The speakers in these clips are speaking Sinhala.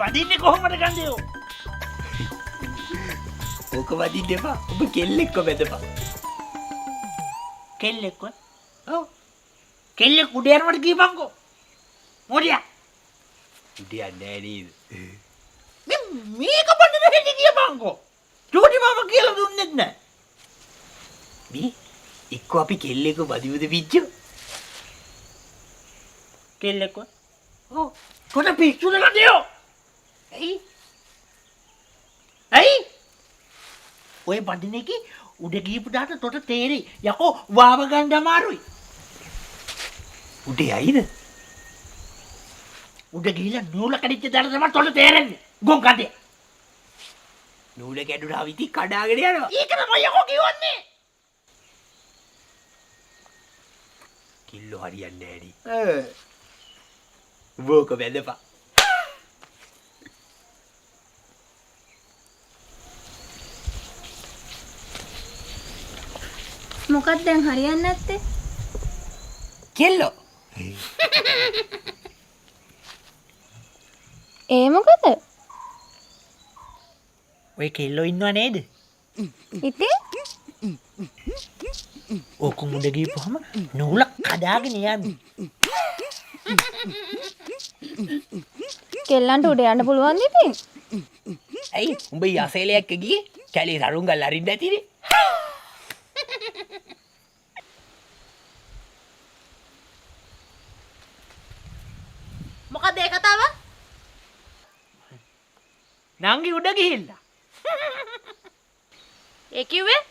බඳින්නේ කොහොමද ගන්දේ? ඕක වදින්න එපා. ඔබ කෙල්ලෙක්ව බැඳපන්. කෙල්ලෙක්ව? ඔව්. කෙල්ලෙක් උඩ යනවට කියපන්කෝ. මොඩියා. උඩ යන්නේ නෑ නේද? මේ මේක බඳින හැටි කියපන්කෝ. චූටි මාමා කියලා දුන්නෙත් නෑ. මේ එක්ක අපි කෙල්ලෙක්ව බදිමුද පිච්චෝ? කෙල්ලෙක්ව? ඔව්. කොට පිස්සුද කඩියෝ? ඇයි? ඇයි? ඔය බඳින එකේ උඩ ගියපු දාට තොට තේරෙයි. යකෝ වාව ගන්න අමාරුයි. උඩ යයිද? උඩ ගිහිල්ලා නූල කැඩිච්ච දාට තමයි තොට තේරෙන්නේ. ගොන් කඩේ. නූල කැඩුනා විති කඩාගෙන යනවා. ඒක තමයි යකෝ කියවන්නේ. කිල්ලෝ හරියන්නේ නෑනේ. උඹ ඕක බැඳපන්. මොකක්ද දැන් හරියන්නේ නැත්තේ? කෙල්ලෝ. ඒ මොකද? ඔය කෙල්ලෝ ඉන්නව නේද? ඉතින් ඕක මුඩ ගිහපුවම නූල කඩාගෙන යන්නේ. කෙල්ලන්ට උඩ යන්න පුළුවන්ද ඉතින්? ඇයි උඹ යසේලයක් ගියේ? කැලේ සරුංගල් අරින්න ඇතිනේ. මොකද ඒ කතාව? නංගි උඩ ගිහිල්ලා. ඒ කිව්වේ?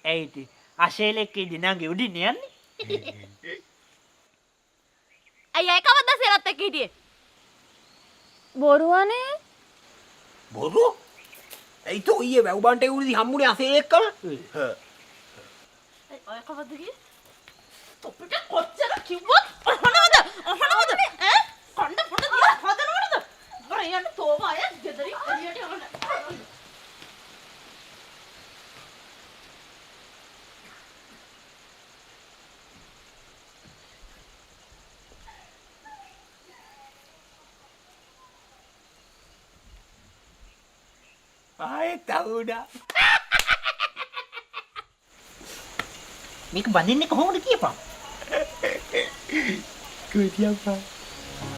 ඇයි ඉතින් අශේලෙක් ඉදි නංගි උඩින් යන්නේ? ඇයි අය කවද්ද අශේලත් එක්ක හිටියේ? බොරුවනේ. බොරු? ඇයි තෝ ඊයේ වැව් බන්ටේ උඩදී හම්බුනේ අශේල එක්කම? ඇයි ඔය කවද්ද ගියේ? තොපිට කොච්චර කිව්වත් අහනවද? අහනවද? ඈ? කණ්ඩ පොඩ දිහා හදනවද? මර යන්න තෝම අය ගෙදරින් එළියට යන්න. ආයෙත් අහුණා. මේක බඳින්නේ කොහොමද කියපන්. කුටි අප්පා.